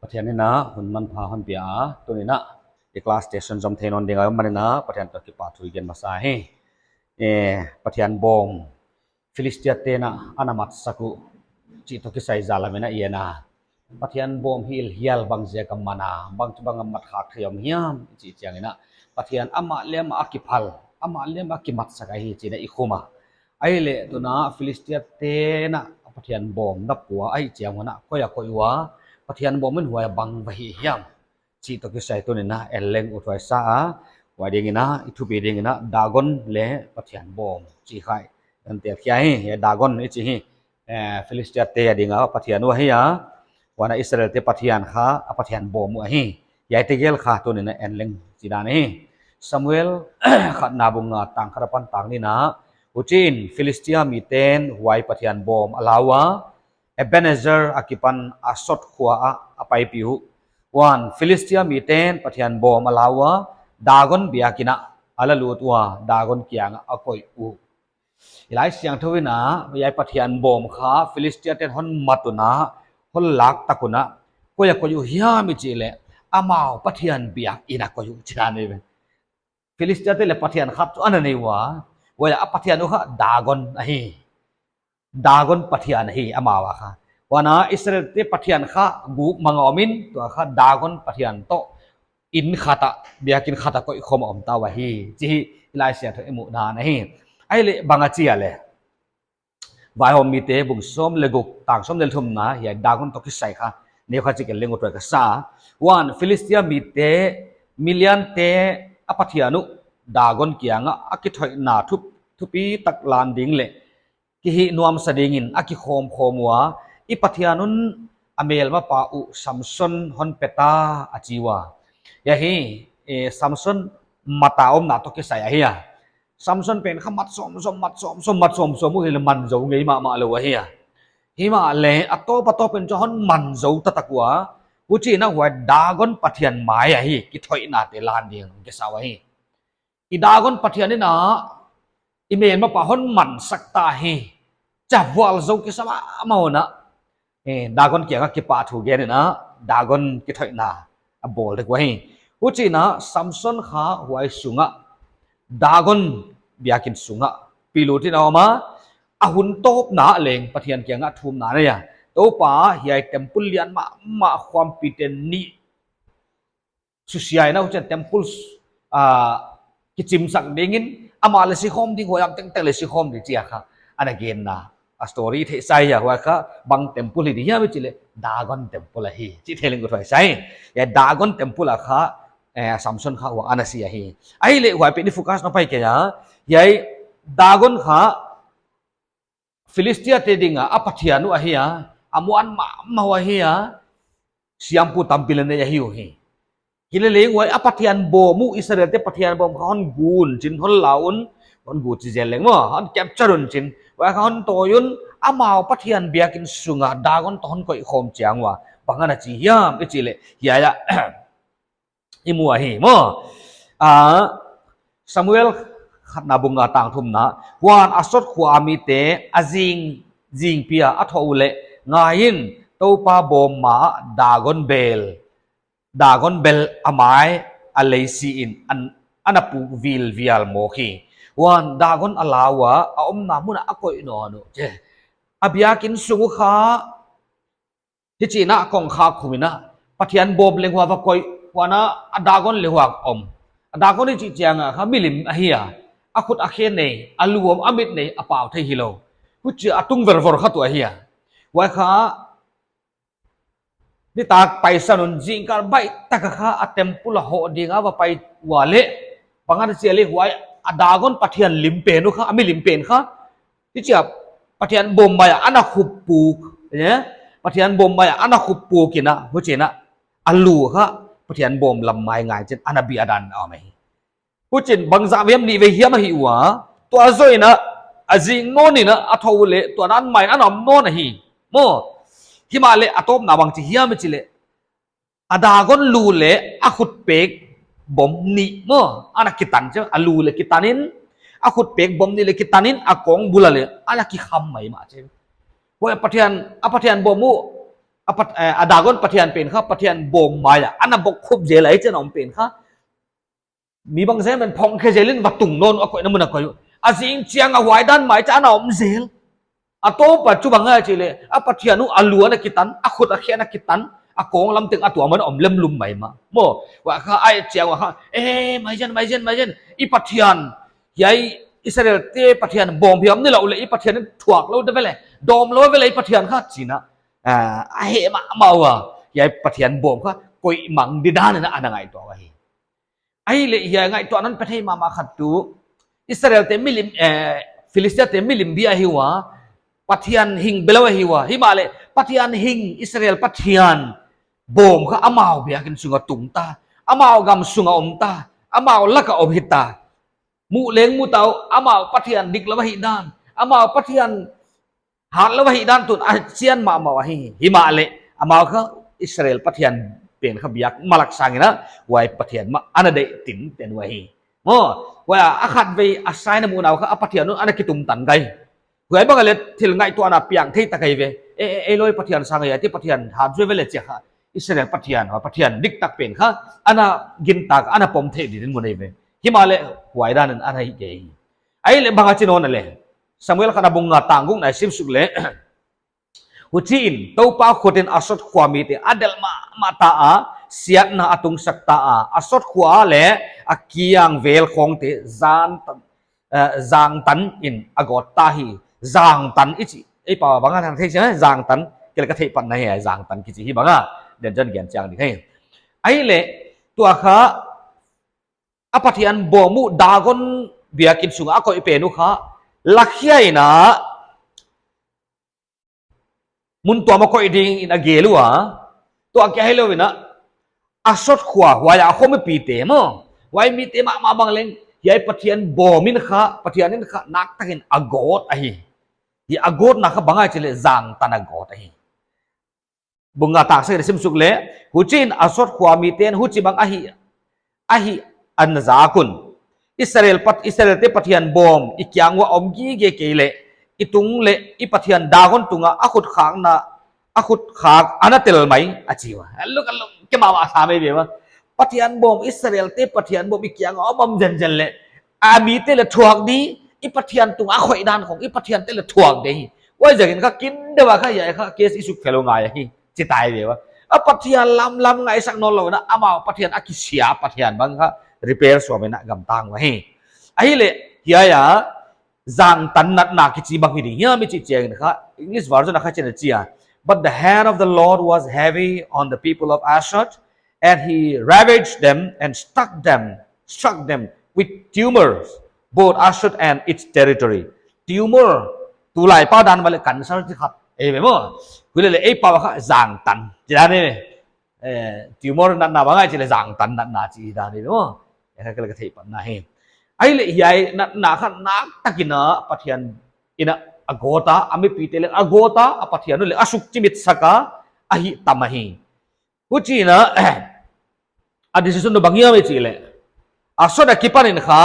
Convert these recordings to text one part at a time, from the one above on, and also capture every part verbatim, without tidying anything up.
Pathian in a hun manpha hon pia a, tuni in a i class session zom thei nawn ding a om manin a Pathian toh kipahthu i gen masa hi. Eh, Pathian bawm Philistia te'n a ana matsak uh chih toh kisai zan lam in a i en a, Pathian bawm hilhial bang ziak a man a, bang bang a mat khak thei om hiam chih chiangin a, Pathian amah lem a kiphal, amah lem a kimatsak ahi chih in a i khum a. Ahihleh tun a Philistia te'n a Pathian bawm na pua ahih chiang un a koi a koih ua, Pathian bawm in huai a bang va hi hiam chih toh kisai tuni in a en leng uthuai sa a, huai ding in a i thupi ding in a Dagon leh Pathian bawm chih kha i en tel khia hi. Hiai Dagon i chih hi, eh, Philistia te a ding a pathian uh ahi a, huan a Israel te pathian kha a pathian bawm uh ahi. Hiaite gel kha tuni in a en leng chih dan hi. Samuel khatna bung nga tang khat apan tang nihna. Huchiin Philistia mite'n huai pathian bawm a la ua, Ebenezer a kipan Asdod khua ah a paipih uh. Huan Philistia mite'n pathian bawm a la ua, Dagon biakin ah a la lut ua, Dagon kiangah a koih uh. I Laisiangthou in a, hiai pathian bawm kha Philistia te'n hon mat un a, hon lak tak un a, koi a koih uh hiam i chih leh, amau pathian biakin a koih uh chih dan hi ve. Philistia te leh pathian khat chu ana nei ua, huai a pathian uh kha Dagon ahi. Dagon pathian ahi amau a kha. Huan a Israel te pathian kha guk mang a om in, tua kha Dagon pathian toh inn khat ah, biakin khat ah koih khawm a om ta uh ahi chih i Laisiangthou in i muhna ahi. Ahihleh bang a chi a leh, Vaihawmmite bung sawm leh guk tang sawm leh thumna, hiai Dagon toh kisai kha neukhat chik en leng uthuai ka sa. Huan Philistia mite, Midian te a pathian uh Dagon kiangah a kithoihna thup, thupi tak lan ding leh kihihnuamsa dingin a kikhawmkhawm ua, i pathian un a melmapa uh Samson hon pe ta, a chi ua. Hiai hi, eh, Samson mat a omna toh kisai ahi a. Samson pen kha mat sawmsawm, mat sawmsawm, mat sawmsawm uh hileh man zou ngei mahmah lou ahi a. Himahleh a tawp a tawp in chu hon man zou taktak ua, huchiin a huai Dagon pathian mai ah hi kithoihnate lan ding kisa uh ahi. I Dagon pathian in a i melmapa hon mansak ta hi, chi a vualzou kisa mahmah un a, eh, Dagon kiangah kipahthu gen in a, Dagon kithoihna a bawl dek uh ahi. Huchiin a Samson kha huai sungah, Dagon biakin sungah pi lut in a om a, a hun tawpna leng Pathian kiangah thumna nei a, Toupa, hiai temple lian mahmah khuampite nih susia in a, huchiin temple, ah, kichimsak dingin, amah leh sikhawm ding, huai a om tengteng leh sikhawm ding chi a kha ana genna. A story theihsa hi a, huai kha bang temple hi di hiam i chih leh Dagon temple ahi chih thei leng uthuai sa hi. Hiai Dagon temple a kha, eh, Samson kha huai ana si ahi. Ahihleh huai pen i focus na pai kei a. Hiai Dagon kha Philistia te dinga a pathian uh ahi a, a muan mahmah uh ahi a, siampu tampi leng nei ahi uhi. Hileleng huai a pathian bawm uh, Israel te pathian bawm kha hon gu un chin, hon la un, hon gu chi zel leng maw, hon capture un chin, huai kha hon tawi un, amau pathian biakin sunga Dagon toh hon koih khawm chiang ua, bang ana chi hiam i chih leh, hiai ah i mu ahi maw. Ah, Samuel khatna bung nga tang thumna, huan Asdod khua a mite a zing, zingpi a a thoh uleh, ngai in, Toupa bawm ma ah Dagon bel, Dagon bel a mai a lei si in an, ana puk vilvial mawk hi. Huan Dagon a la ua, a omna mun ah a koih nawn uh. Che. A biakin sung uh kha, hichiin a kongkhak khum in a, pathian bawm leng huai va koih, huan a Dagon leng huai om. A Dagon i chih chiang a kha milim ahi a, a khut a khe nei, a lu om, a mit nei, a pau thei hilou. Huchi a tung vervor kha tuh ahi a. Huai kha, nitak paisan un zingkal baih tak a kha a temple a hoh ding a va pai ua leh, bang ana chi a leh huai a Dagon pathian lim pen uh kha, a milim pen kha, hichi a pathian bawm mai ah ana khup puk, eh? Pathian bawm mai ah ana khup puk in a, huchiin a, a lu kha pathian bawm lam mai ngai chin ana bia dan a om ahi. Huchiin bangzah vei hiam, nih vei hiam ahi ua, tua zoh in a, a zing nawn in a, a thoh uleh, tua dan mai in ana om nawn ahi. Maw, himahleh a tawpna bang chi hiam i chih leh, a Dagon lu leh a khutpek bawm nih maw, ana kitan chi, a lu leh kitan in, a khutpek bawm nih leh kitan in, a kawng bul ah leh ana kikham maimah chi. Huai a pathian, a pathian bawm uh, a pat-, eh, a Dagon pathian pen kha, pathian bawm mai a ana bawkkhup zel a, hichi'n om pen kha, mi bangzah in phawng khe zel in va tung nawn, a koihna mun a koih. A zing chiang a huai dan mai cha ana om zel. A Toupa chu bang ahia chih leh, a Pathian uh a lu ana kitan, a khut a khe ana kitan, a kawng lam teng a tuam ana om lemlum maimah. Maw, huai kha a et chiang a kha, "Eh, maizen, maizen, maizen, i Pathian, hiai Israelte Pathian bawm hiam ni lou leh, i Pathian thuak lou de ve leh, dawm lou ve leh i Pathian kha," chi'n a, ah, a heh mahmah ua, hiai Pathian bawm kha koih mang di dan in ana ngaihtuah ahi. Ahihleh hiai ngaihtuahna pe thei mahmah khat tuh, Israelte milim, eh, Philistiate milim bia ahi ua, Pathian hing belou ahi ua. Himahleh Pathian hing, Israel Pathian bawm kha amau biakin sunga tung ta, amau gam sunga om ta, amau laka om hita. Muh leng mu ta uh, amau Pathian diklou ahihdan, amau Pathian hatlou ahihdan tuh a chian mahmah ahi. Himahleh amau kha Israel Pathian pen kha biak malak sangin a, huai Pathian mah ana deih tinten uh ahi. Maw, huai a khatvei a saina muhna uh kha a Pathian un ana kitumtan gai. Huai bang a leh thil ngaihtuahna piang thei tak ahi ve. "Eh, eh, ei loi Pathian sang ahi, ti Pathian hat zui ve leh," chi a kha, Israel Pathian, huai Pathian diktak pen kha ana gintak, ana pom thei ding in mu nei ve. Himahleh huai dan in ana hih kei. Ahihleh bang a chi nawn a leh, Samuel khatna bung nga tang gukna i sim suk leh, "Huchiin Toupa khut in Asdod khua mite a delh mahmah ta a, siatna a tungsak ta a, Asdod khua leh a kiang vel khawngte zan tan, eh, zangtan in a gawt ta hi." Zangtan i chih, ei pau bang a thang thei chiang, zangtan, kei leng ka theih patna hi, zangtan kichi hi bang a, den jan gen chiang ding hi. Ahihleh, tua kha, a Pathian bawm uh Dagon biakin sunga a koih pen uh kha, lakhia in a, mun tuam a koih dingin a gel ua, tua kia hilou in a, Asdod khua, huai a khomi pite maw, huai mite mahmah bang leng, hiai Pathian bawm in kha, Pathian in kha, naktakin a gawt ahi. Hiai a gawtna kha bang ahia chih leh zangtan a gawt ahi. Bung nga tang sagihna sim suk leh, "Huchiin Asdod khua miten huchibang ahi, ahi ana zak un. Israel Pat-, Israelte Pathian bawm i kiang ua om gige kei leh, i tung leh i pathian Dagon tunga a khut khakna, a khut khak ana tel mai," a chi ua. A luk, a luk, kei mahmah a sa mai ve ua. Pathian bawm, Israelte Pathian bawm i kiang ua om om zenzen leh, a mite leng thuak di, i Pathian tunga khoih dan khong, i Pathiante leng thuak di. Huaiziakin kha kin deuh a kha hiai kha case i suk fellow ngai ahi, chi tai ve ua. A Pathian lamlam ngaihsak nawnlou in a, amau Pathian a kisia Pathian bang kha repair suam in a gamtang uh ahi. Ahihleh, hiai a, zangtan natna kichi bang hi ding hiam i chih chiangin kha, English version a kha hichi'n a chi a, "But the hand of the Lord was heavy on the people of Ashdod, and he ravaged them and struck them, struck them with tumors, both Ashdod and its territory." Tumor, tulai pau dan mah leh cancer chi khat, ei ve maw. Huai leh ei pau kha zangtan, chi dan ei ve. Eh, tumor natna bang ahia chih leh zangtan natna chi dan ei ve maw. Hiai kha kei leng ka theih patna hi. Ahihleh hiai natna kha naktakin a Pathian in a gawt a, a mipite leng a gawt a, a Pathian uh leng a suk chimit sak a, a hihtam ahi. Huchiin a, a decision uh bang hiam i chih leh, Asdod akipanin kha,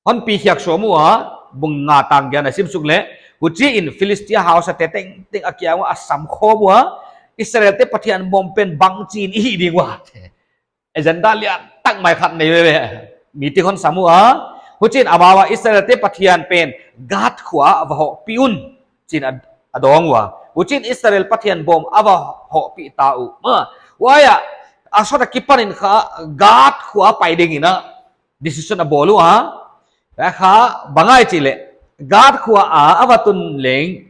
hon pi khiak sawm ua, bung nga tang giatna sim suk leh, "Huchiin Philistia hausate tengteng a kiang ua a sam khawm ua, Israelte Pathian bawm pen bangchiin i hih ding ua." Agenda liantak mai khat nei veve. Meeting hon sam ua, "Huchiin amau a Israelte Pathian pen Gath khua ah va hohpih un," chiin a, a dawng ua. Huchiin Israel Pathian bawm a va hohpih ta uh. Maw, huai a, Asdod akipanin kha Gath khua pai dingin a, decision a bawl ua, a kha bang ahia chih leh, Gath khua a, a va tun leng,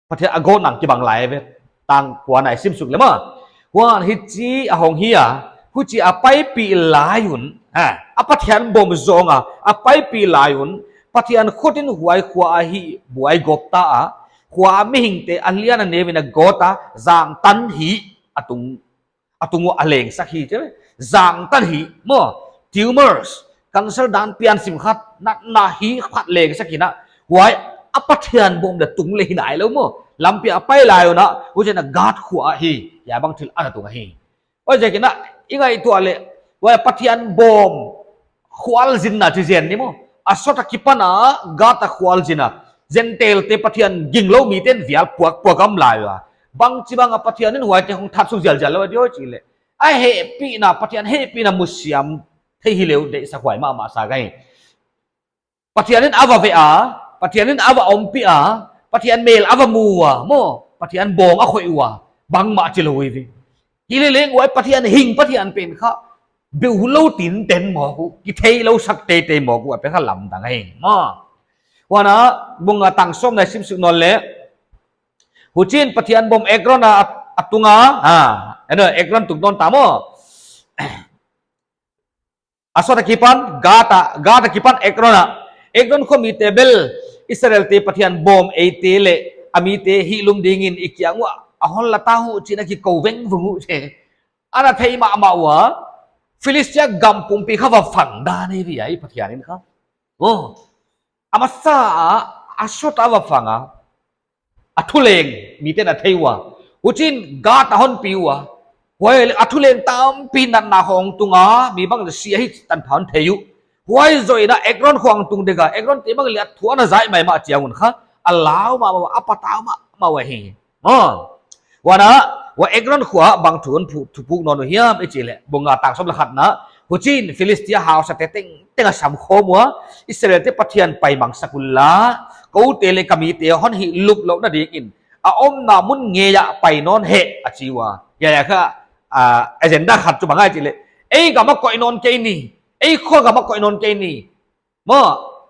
Pathian a gawtna kibang lai ve, tang kuana i sim suk leh maw. Huan hichi a hong hi a, huchi a paipih lai un, ha, a Pathian bawm zong a, a paipih lai un, Pathian khut in huai khua a hih buai gawp ta a, khua a mihingte a lian a neu in a gawt a, zangtan hih a tung a tung ua a lengsak hi, chi ve. Zangtan hih maw, tumors, cancer dan pian sim khat, natna hih khat lengsak in a, huai a Pathian bawm leng tung leh hi nailou maw. Lampi a pai lai un a, huchiin a Gath khua ah hi, hiai bang thil ana tung ahi. Huaiziakin a, i ngaihtuah leh, huai Pathian bawm khualzinna chi zen ni maw. Asdod akipan a, Gath a khualzin a. Gentile te Pathian ginglou miten vial puak puak a om lai ua. Bangchibang a Pathian in huaite hong that suk zialzial lou a diam chi leh, a hehpihna, Pathian hehpihna mu siam thei hilou deihsak huai mahmah sa ka hi. Pathian in a va veh a, Pathian in a va ompih a, Pathian mel a va mu ua, maw, Pathian bawm a khoih ua, bangmah chi lou hi ve. Hileleng huai Pathian hing, Pathian pen kha, beuhlou tinten mawk uh, kitheilou sak teitei mawk uh, a pen kha lamdang hi, maw. Huan a, bung nga tang sawmna i sim suk nawn leh, huchiin Pathian bawm Ekron a, a tung a, ha, eno, Ekron tung nawn ta maw. Asdod a kipan, Gath a, Gath a kipan Ekron a. Ekron khua mite bel, Israel te Pathian bawm eite leh a mite hihlum dingin i kiang uah a hon la ta uh chi'n a kikou vengvung uh chi. Ana thei mahmah ua, Philistia gam pumpi kha va fang dan hi ve a, Pathian in kha. Oh. A masa a, Asdod a va fang a, a thuleng miten a thei ua. Huchiin Gath a hon pi ua. Huai a thuleng tampi natna hong tung a, mi bang si ahi tanpha hon thei uh. Huai zoh in a Ekron khua hong tung dek a, Ekron te bang leh a thu ana zai maimah chiang un kha, a lau mahmah, a patau mahmah ua hi. Maw. Huan a, huai Ekron khua bang thu hon phu-, thupuk nawn uh hiam i chih leh, bung nga tang sawm leh khatna. Huchiin Philistia hausate tengteng a sam khawm ua, Israel te Pathian pai mangsak un la, koute leh ka mite hon hihlup louhna dingin a omna mun ngei ah pai nawn hen a chi ua. Hiai a kha, ah, agenda khat chu bang ahia chih leh, ei gam ah koih nawn kei ni, ei khua gam ah koih nawn kei ni. Maw,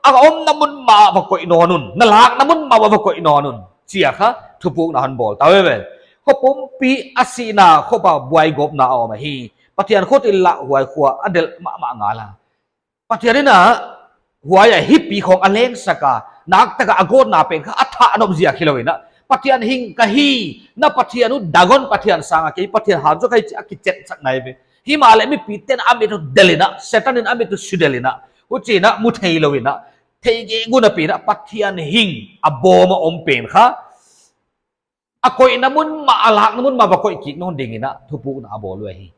a omna mun mah va koih nawn un, na lakna mun mah va koih nawn un, chi a kha thupukna hon bawl ta uh ve. Khua pumpi a sihna khop a buaigawpna a om ahi. Pathian khut in lah huai khua a delh mahmah ngal a. Pathian in a huai a hipi khawng a lengsak a, nakpitak a a gawtna pen kha a thah nop ziak hilou in a, Pathian hing ka hi, na Pathian uh Dagon Pathian sang a kei Pathian hat zaw ka hi chi a kichensakna hi ve. Himahleh mipite'n a mit uh delh in a, Setan in a mit uh sudelh in a, huchiin a mu theilou in a, theigige napi in a Pathian hing a bawm a om pen kha, a koihna mun mah, a lakna mun mah va koih kik nawn dingin a thupukna a bawl uh ahi.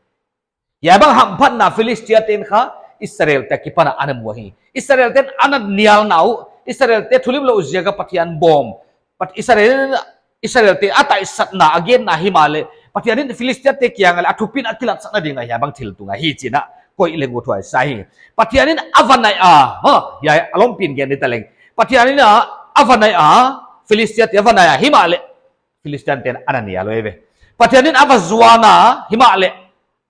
Hiai bang hamphatna Philistia te'n kha Israel te kipan a ana mu ahi. Israel te'n ana nialna uh, Israel te thulimlouh ziak a Pathian bawm, Pat-, Israel, Israel te a taisatna a genna himahleh, Pathian in Philistia te kiang ah leh a thupina a kilatsakna ding a hiai bang thil tung ahi chi'n a koih leng uthuai sa hi. Pathian in a va nai a, ha, hiai a lawmpi'n gen di ta leng. Pathian in a, a va nai a, Philistia te a va nai a, himahleh Philistia te'n ana nial uh ve. Pathian in a va zuan a, himahleh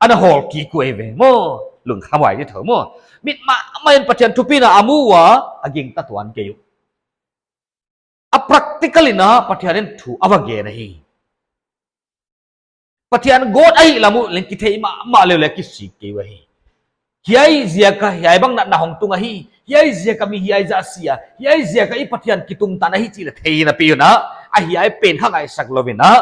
ana hawl kik uh ve. Maw, lungkham huai di tho maw. Mit mahmah in Pathian thupina a mu ua, a gingta tuan kei uh. A practical in a Pathian in thu a va gen ahi. Pathian gawt ahih lam uh leng kithei mahmah leh leh kisik kei uh ahi. Hiai ziak a hiai bang natna hong tung ahi. Hiai ziak a mi hiai zah si a. Hiai ziak a i Pathian kitumtan ahi chih leh thei napi un a, a hiai pen kha ngaihsak lou in a,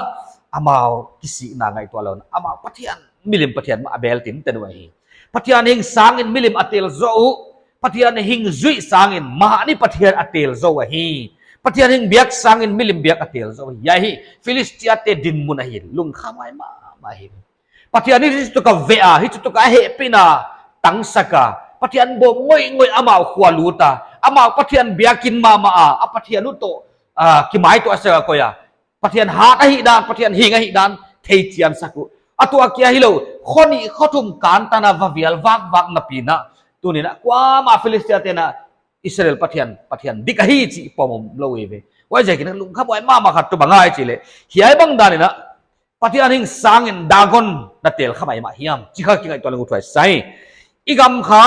amau kisikna ngaihtuah lou in a, amau Pathian, milim Pathian mah a bel tinten uh ahi. Pathian hing sangin milim a tel zou uh. Pathian hing zuih sangin mahni Pathian a tel zou ahi. Pathian hing biak sangin milim biak a tel zou ahi. Hiai hi Philistia te dinmun ahi, lungkham huai mahmah hi. Pathian in hichituk a veh a, hichituk a hehpihna tangsak a, Pathian bawm ngoihngoih amau khua lut a, amau Pathian biakin mahmah a, a Pathian uh toh, ah, kimaituah sak a koih a, Pathian hat ahihdan, Pathian hing ahihdan theichian sak uh. A tuak kia hilou, kho nih kho thum kan tan a va vial vakvak napi in a, tuni'n a kuamah Philistia te'n a Israel Pathian, Pathian dik ahi chih pom omlou ve. Huaiziakin a lungkham huai mahmah khat tuh bang ahia chih leh, hiai bang dan in a Pathian hing sangin Dagon na tel kha maimah hiam chih kha kingaihtuah leng uthuai sa hi. I gam kha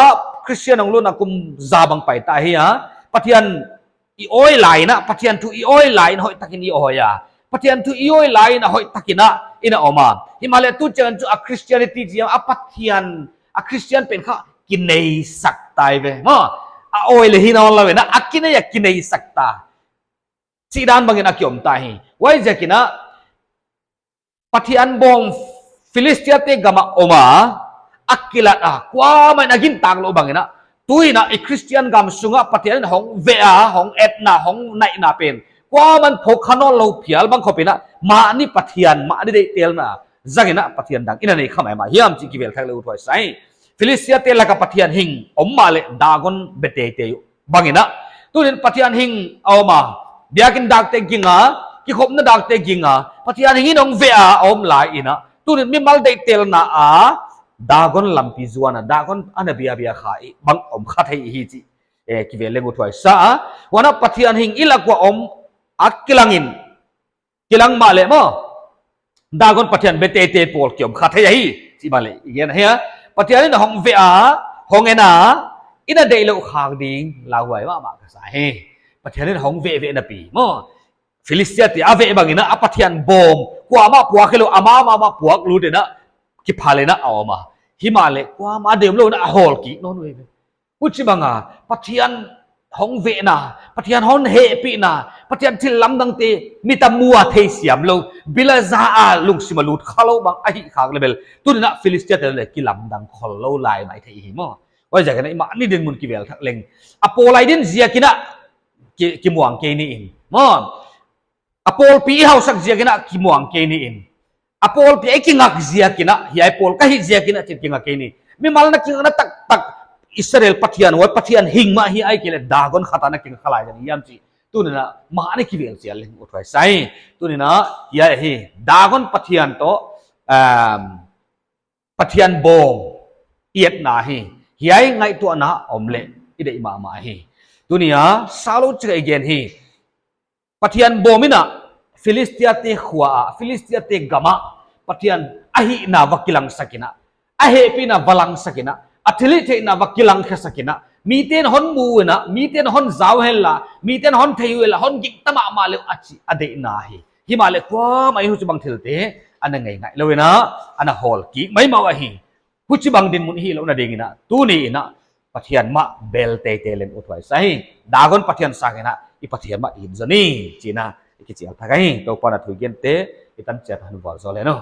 Christian hong lutna kum za bang pai ta hi a, Pathian i awi lai in a, Pathian thu i awi lai in hoihtakin i awi a, Pathian thu i awi lai in a hoihtakin a i na om a. Himahleh tu chiang chu a Christianity chiang a Pathian, a Christian pen kha kineisak ta ve. Maw, a awi leh hi nawnlou in a, a kinei a kineisak ta. Chihdan bangin a ki om ta hi. Huaiziakin a Pathian bawm Philistia te gam ah om a, a kilat a, kuamah in a gintak louh bangin a, tuin a i Christian gam sung ah Pathian in hong veh a, hong etna, hong naihna pen kuamah in phawk kha nawnlou phial bang khop in a, mahni Pathian, mahni deihtelna zang in a Pathian dang i na nei kha maimah hiam chih kivel thak leng uthuai sa hi. Philistia te lak a Pathian hing om mahleh Dagon be teitei uh bang in a, tuni'n Pathian hing a om a, Biakin dakte ging a, kikhopna dakte ging a, Pathian hing in hong veh a om lai in a, tuni'n mimal deihtelna a Dagon lampi zuan a, Dagon ana biabia kha i bang om kha thei hi chih, eh, kivel leng uthuai sa a. Huan a Pathian hing i lak ua om a kilang in, kilang mahleh maw, Dagon Pathian be teitei pawl ki om kha thei ahi chih mahleh i gen ahi a. Pathian in hong veh a, hong en a, i na deihlouh khak ding lauhuai mahmah ka sa hi. Pathian in hong veh veh napi maw, Philistiate a veh bang in a, a pathian bawm kuamah puak hilou, amah mahmah puak lut in a, kiphal in a om a. Himahleh kuamah a dem lou in a, a hawl kik nawn uh ve. Huchibang a Pathian hong vehna, Pathian hon hehpihna, Pathian thil lamdangte mit a mu a thei siam lou, bil a za a lungsim a lut khalou bang ahih khak leh bel, tuni'n a Philistiate leh kilamdang khollou lai mai thei hi maw. Huaiziakin a i mahni dinmun kivel thak leng, a pawl a i din ziakin a ki, kimuang kei ni in maw, a pawlpi i hausak ziakin a kimuang kei ni in, a pawlpi a i kingak ziakin a, hiai pawl ka hih ziakin a chi'n kingak kei ni. Mimal na kingakna taktak, Israel Pathian, huai Pathian hing mah hi ahihkeileh Dagon khat a na kingak kha lai ding hiam chih, tuni'n a mahni kivel chial leng uthuai sa hi. Tuni'n a hiai hi Dagon Pathian toh, um, Pathian bawm i etna hi. Hiai ngaihtuahna om leh i deih mahmah hi. Tuni a saulou chik a i gen hi, Pathian bawm in a Philistiate khua ah, Philistiate gam ah Pathian ahihna va kilangsak in a, a hehpihna va langsak in a, a thilhihtheihna va kilangkhiasak in a, mite'n hon mu in a, mite'n hon zau henla, mite'n hon thei henla, hon gingta mahmah leh uh a chih a deihna hi. Himahleh kuamah in huchibang thilte ana ngei ngailou in a, ana hawl kik maimah uh ahi. Huchibang dinmun i hihlouhna ding in a, tuni in a Pathian mah bel teitei leng uthuai sa hi. Dagon Pathian sang in a i Pathian mah i hih zaw ni, chi'n a i kichial thak ahi. Toupa'n a thu i gente i tan chiat a hon vualzawl hen aw.